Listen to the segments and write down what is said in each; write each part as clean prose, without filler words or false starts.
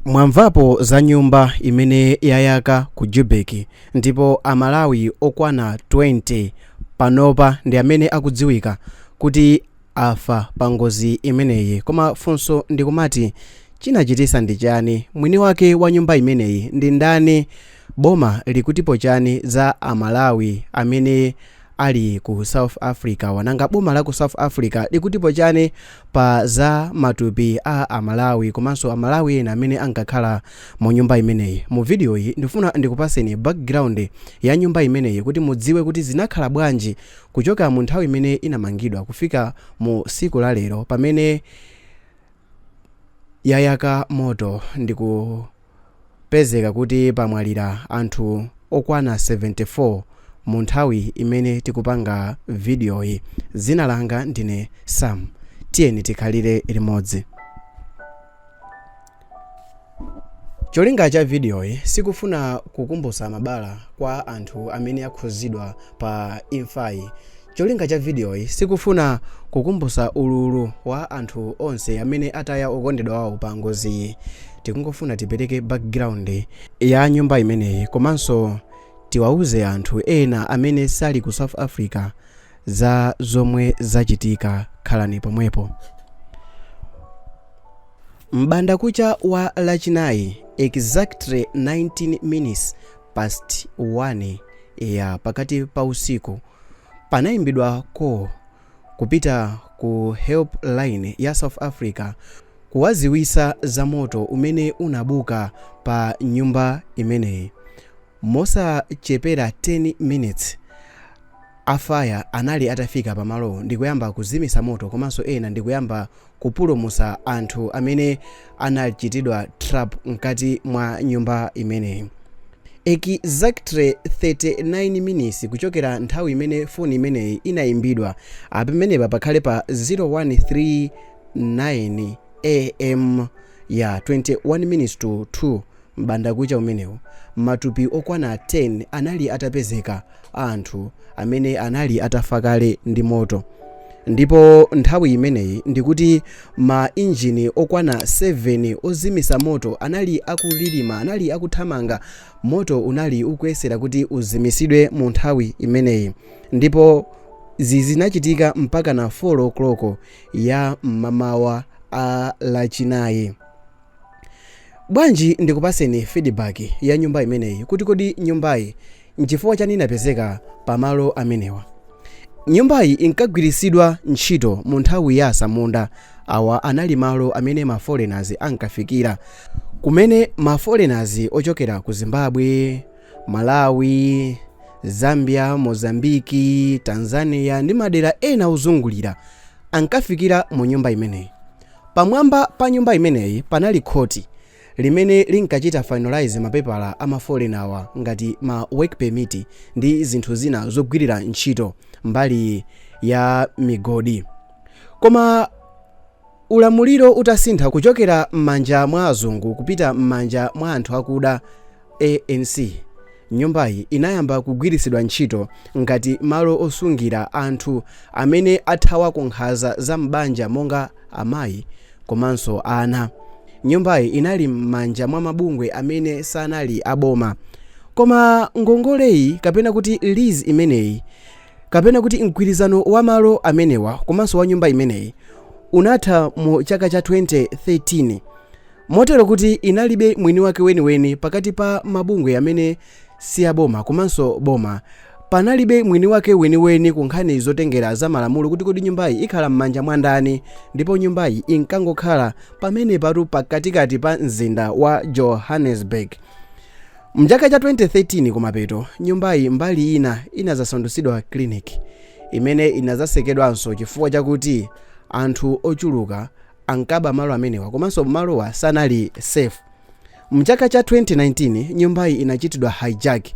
Mwamvapo za nyumba imene yayaka ku Jubek ndipo aMalawi okwana 20 panopa ndi amene akudziwika kuti afa pa ngozi imeneyi. Koma funso ndikumati chinachitisa ndi chani? Mwini wake wa nyumba imeneyi ndi ndani? Boma likutipo chani za aMalawi amene ali ku South Africa wa? Nanga boma la ku South Africa likutipo chani pa za matupi a aMalawi komanso aMalawi ena amene ankakhala mu nyumba imeneyi? Mu video iyi ndifuna ndikupaseni background ya nyumba imeneyi kuti mudziwe kuti zinakhala bwanji kuchoka mu nthawi imene inamangidwa kufika mu siku la lero pamene yayaka moto ndikupezeka kuti pamwalira anthu okwana 74 mu nthawi imene tikupanga videoyi. Dzina langa ndine Sam. Tiyeni tikhalire limodzi. Cholinga cha videoyi sikufuna kukumbusa mabala kwa anthu amene akhuzidwa pa imfayi. Cholinga cha videoyi sikufuna kukumbusa ululu wa anthu onse amene ataya okondedwa awo pa ngoziyi. Tikungofuna tipereke background ya nyumba imeneyi komanso tiwauze anthu ena amene sali ku South Africa za zomwe zachitika. Khalani pomwepo. M'bandakucha wa Lachinayi, exactly 19 minutes past 1 ya pakati pa usiku, panayimbidwa call kupita ku helpline ya South Africa kuwaziwisa za moto umene unabuka pa nyumba imeneyi. Mosachepera 10 minutes a fire anali atafika pamalowo ndikuyamba kuzimisa moto komanso ena ndikuyamba kupulumusa anthu amene anachitidwa trap mkati mwa nyumba imeneyi. Exactly 39 minutes kuchokera nthawi imene foni imeneyi inayimbidwa, pamenepa pakhale pa 0139 am ya 21 minutes to 2 m'bandakucha umenewu, matupi okwana 10 anali atapezeka a anthu amene anali atafa kale ndi moto. Ndipo nthawi imeneyi ndikuti ma injini okwana 7 ozimisa moto anali akulilima, anali akuthamanga. Moto unali ukuyesera kuti uzimisidwe mu nthawi imeneyi, ndipo zinachitika mpaka na 4 o'clock ya mmamawa a Lachinayi. Bwanji ndikupaseni feedback ya nyumba imeneyi kuti kodi nyumbayi nchifukwa chani inapezeka pamalo amenewa? Nyumbayi inkagwirisidwa ntchito mu nthawi ya asamunda. Awa anali malo amene ma foreigners ankafikira, kumene ma foreigners ochokera ku Zimbabwe, Malawi, Zambia, Mozambiki, Tanzania ndi madera ena ozungulira ankafikira mu nyumba imeneyi. Pamwamba pa nyumba imeneyi panali khoti limene linkachita finalize mapepala a ma foreigner ngati ma work permit ndi zinthu zina zogwirira ntchito mbali ya migodi. Koma ulamuliro utasintha kuchokera m'manja mwa azungu kupita m'manja mwa anthu akuda, ANC, nyumbayi inayamba kugwiritsidwa ntchito ngati malo osungira anthu amene athawa ku nkhanza za m'banja monga amayi komanso ana. Nyumbayi inali m'manja mwa mabungwe amene sanali aboma. Koma ngongoleyi kapena kuti lease imeneyi kapena kuti mgwirizano wa malo amenewa komanso wa nyumba imeneyi unatha mu chaka cha 2013, motero kuti inalibe mwini wake weniweni. Pakati pa mabungwe amene si aboma komanso boma panalibe mwini wake weniweni ku nkhani zotengera za malamulo kuti kodi nyumbayi ikhala m'manja mwa ndani. Ndipo nyumbayi inkangokhala pamene patu pakatikati pa mzinda wa Johannesburg. Mchaka cha 2013 kumapeto, nyumbayi mbali ina inazasandutsidwa clinic imene inazasekedwanso chifukwa chakuti anthu ochuluka ankaba malo amenewa komanso malowa sanali safe. Mchaka cha 2019 nyumbayi inachitidwa hijack.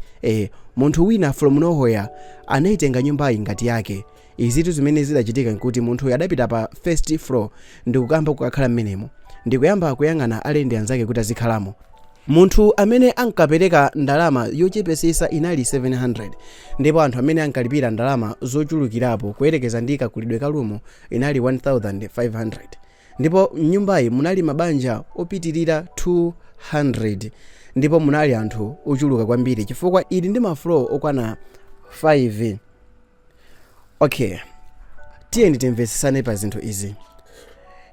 Munthu wina from nowhere anayitenga nyumbayi ngati yake. Izitu zimene zidachitika nkuti munthuyu adapita pa first floor ndikukamba kukakhala mmenemo ndikuyamba kuyang'ana alendi anzake kuti azikhalamo. Munthu amene ankapereka ndalama yochepesesa inali 700, ndipo anthu amene ankalipira ndalama zochulukirapo kuyerekeza ndi kakulidwe ka room inali 1500. Ndipo mnyumbayi munali mabanja opitirira 200 ndipo munali anthu ochuluka kwambiri chifukwa ili ndi ma floor okwana 5. Okay, tiyeni timvetsesane pa zinthu izi.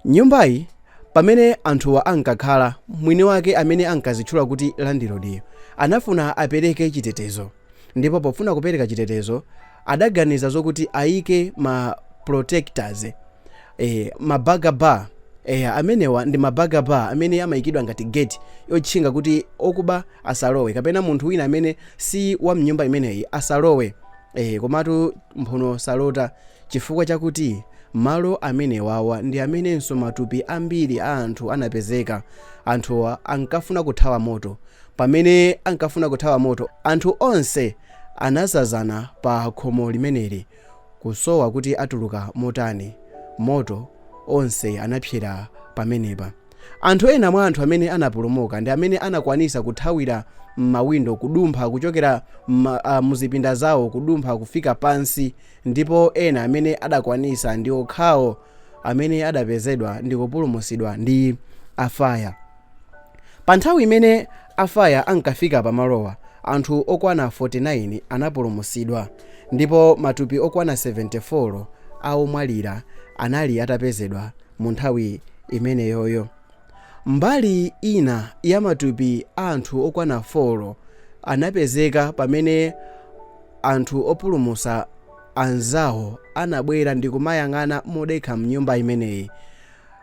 Nyumbayi pamene anthuwa ankakhala, mwini wake amene ankazitchula kuti landlord anafuna apereke chitetezo, ndipo pofuna kupereka chitetezo adaganiza zokuti ayike ma protectors, ma burglar bar. Amenewa ndi ma burglar bar amene amayikidwa ngati gate yotchinga kuti okuba asalowe kapena munthu wina amene si wa mnyumba imeneyi asalowe. Komatu mphuno salota, chifukwa chakuti malo amenewawa ndi amenenso matupi ambiri a anthu anapezeka. Anthuwa ankafuna kuthawa moto. Pamene ankafuna kuthawa moto, anthu onse anazazana pa khomo limeneli, kusowa kuti atuluka motani. Moto, onse anapsera pamenepa. Anthu ena mwa anthu amene anapulumuka ndi amene anakwanisa kuthawira m'mawindo, kudumpha kuchokera muzipinda zawo, kudumpha kufika pansi, ndipo ena amene adakwanisa ndi okhawo amene adapezedwa ndi kupulumutsidwa ndi a fire. Pa nthawi imene a fire ankafika pamalowa, anthu okwana 49 anapulumutsidwa ndipo matupi okwana 74 a omwalira anali atapezedwa mu nthawi imeneyoyo. Mbali ina ya matupi a anthu okwana 4 anapezeka pamene anthu opulumutsa anzawo anabwera ndi kumayang'ana modekha mnyumba imeneyi.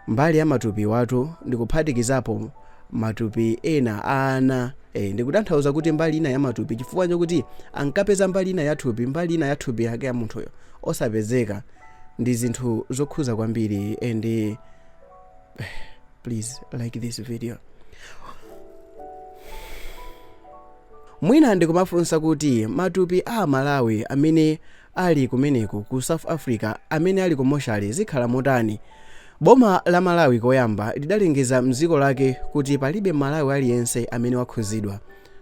Mbali ya matupi watu ndikuphatikizapo matupi ena a ana. Ndikutanthauza kuti mbali ina ya matupi, chifukwa chokuti ankapeza mbali ina ya thupi, mbali ina ya thupi yake ya munthuyo osapezeka. Ndi zinthu zokhuza kwambiri, and please like this video. Mwina ndikumafunsa kuti matupi a Malawi amene ali kumeneku ku South Africa, amene ali ku moshali, zikhala motani? Boma la Malawi koyamba lidalengeza mdziko lake kuti palibe Malawi aliyense amene wakhuzidwa,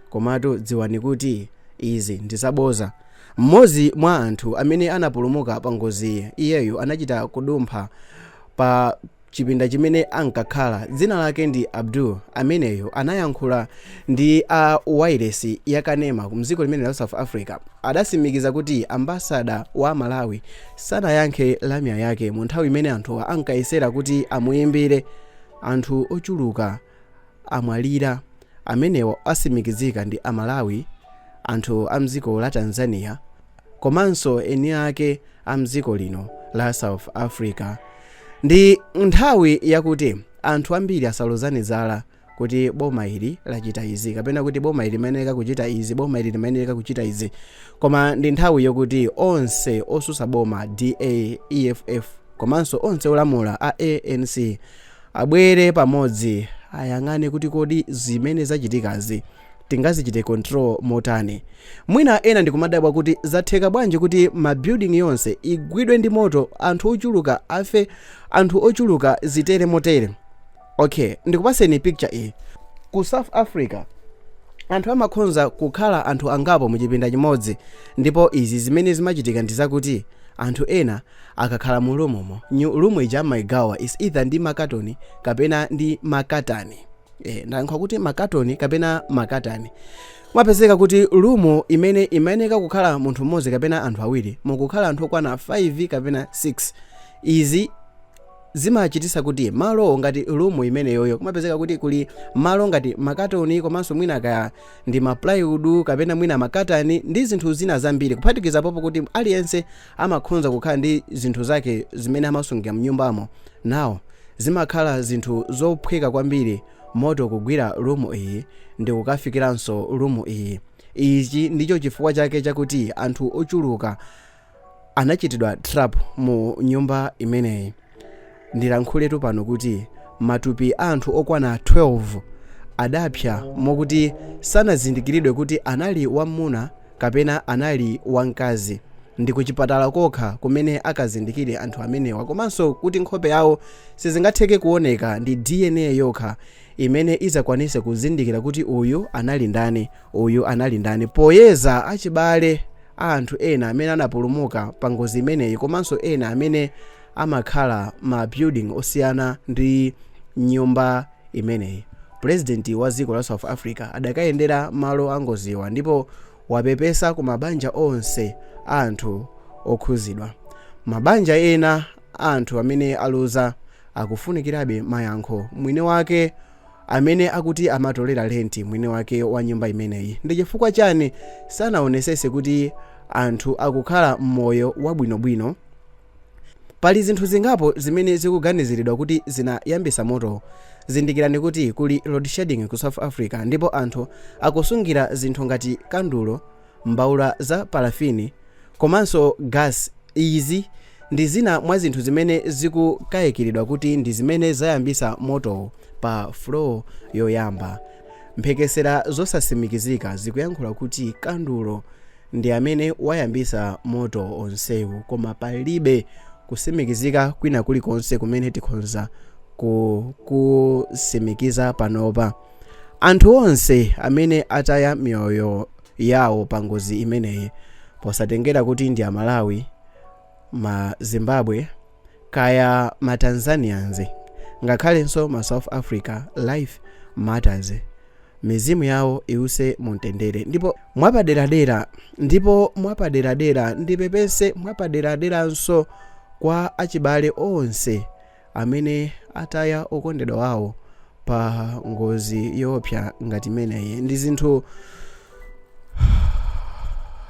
komatu dziwani kuti izi ndi zaboza. Mmodzi mwa anthu amene anapulumuka pa ngoziyi, iyeyu anachita kudumpha pa chipinda chimene ankakhala, dzina lake ndi Abdul. Ameneyo anayankhula ndi a wailesi ya kanema mdziko limene la South Africa. Adasimikiza kuti ambasada wa Malawi sanayankhe lamya yake mu nthawi imene anthuwa ankayesera kuti amuyimbire. Anthu ochuluka amwalira. Amenewa asimikizika ndi Amalawi, anthu a mdziko la Tanzania komanso eni ake a mdziko lino la South Africa. Ndi nthawi yakuti anthu ambiri asalozane zala kuti boma ili lachita izi kapena kuti boma ili limayenera kuchita izi, boma ili limayenera kuchita izi, koma ndi nthawi yokuti onse osusa boma, DA, EFF, komanso onse olamula a ANC abwere pamodzi, ayang'ane kuti kodi zimene zachitikazi tingazichite control motani. Mwina ena ndikumadabwa kuti zatheka bwanji kuti ma building yonse igwidwe ndi moto, anthu ochuluka afe, anthu ochuluka zitere motere. Okay, ndikupaseni picture iyi. Ku South Africa anthu amakhonza kukhala anthu angapo muchipinda chimodzi, ndipo izi zimene zimachitika ndi zakuti anthu ena akakhala mu room mo, room ija amayigawa is either ndi makatoni kapena ndi makatani. Ndayankhula kuti makatoni kapena makatani. Mwapezeka kuti room imene imayeneka kukhala munthu mmodzi kapena anthu awiri, mukukhala anthu okwana 5 kapena 6. Izi zimachitisa kuti malo ngati room imeneyoyo kumapezeka kuti kuli malo ngati makatoni, komanso mwina kaya ndi ma plywood kapena mwina makatani ndi zinthu zina zambiri, kuphatikiza popo kuti aliyense amakhonza kukhala ndi zinthu zake zimene amasungira mnyumbamo. Nawo zimakhala zinthu zophweka kwambiri moto kugwira room iyi ndi kukafikiranso room iyi. Ichi ndicho chifukwa chake chakuti anthu ochuluka anachitidwa trap mu nyumba imeneyi. Ndilankhuletu pano kuti matupi a anthu okwana 12 adapsa mokuti sanazindikiridwe kuti anali wamuna kapena anali wamkazi. Ndi kuchipatala kokha kumene akazindikire anthu amenewa, komanso kuti nkhope yawo sizingatheke kuoneka, ndi DNA yokha imene izakwanise kuzindikira kuti uyu anali ndani, uyu anali ndani, poyeza achibale a anthu ena amene anapulumuka pa ngozi imeneyi komanso ena amene amakhala ma building osiyana ndi nyumba imeneyi. Purezidenti wa dziko la South Africa adakayendera malo angoziwa ndipo wapepesa ku mabanja onse a anthu okhuzidwa. Mabanja ena a anthu amene aluza akufunikirabe mayankho. Mwini wake amene akuti amatolera lenti, mwini wake wa nyumba imeneyi, ndi chifukwa chani sanaonesese kuti anthu akukhala m'moyo wabwinobwino? Pali zinthu zingapo zimene zikuganiziridwa kuti zinayambisa moto. Zindikirani kuti kuli load shedding ku South Africa ndipo anthu akusungira zinthu ngati kandulo, mbaula za parafini komanso gas. Izi ndi zina mwa zinthu zimene zikukayikiridwa kuti ndi zimene zayambisa motowo pa floor yoyamba. Mphekesera zosasimikizika zikuyankhula kuti kandulo ndi amene wayambisa moto onsewu, koma palibe kusimikizika kwina kulikonse kumene tikhonza kusimikiza panopa. Anthu onse amene ataya miyoyo yawo pa ngozi imeneyi, posatengera kuti ndi Amalawi, ma Zimbabwe kaya ma Tanzanians, ngakhalenso ma South Africa, life matters. Mizimu yawo iwuse mumtendere. Ndipo mwapaderadera ndipepese mwapaderaderanso kwa achibale onse amene ataya okondedwa wawo pa ngozi yoopsa ngati imeneyi.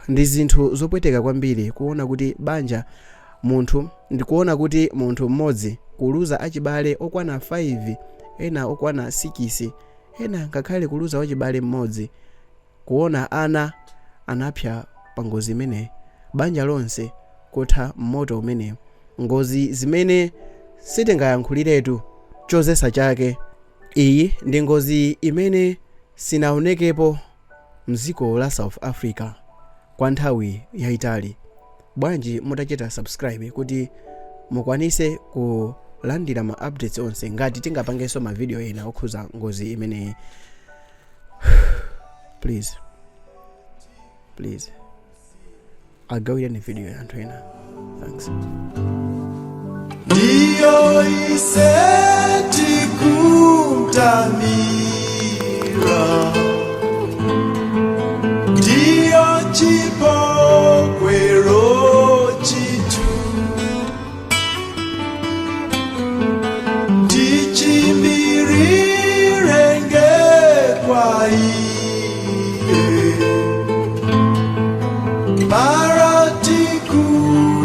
Ndi zinthu zopweteka kwambiri kuona kuti banja munthu, ndikuona kuti munthu mmodzi kuluza achibale okwana 5, ena okwana 6, ena ngakhale kuluza wachibale mmodzi, kuona ana anapsa pa ngozi imeneyi, banja lonse kutha mmoto umenewu. Ngozi zimene sitingayankhuliretu chozesa chake. Iyi ndi ngozi imene sinaonekepo mdziko la South Africa kwa nthawi yayitali. Bwanji mutachita subscribe kuti mukwanise kulandira ma updates onse ngati tingapangenso ma video ena okhuza ngozi imeneyi? Please, please, agawireni video ya anthu ena. Thanks. Ndiyo ise.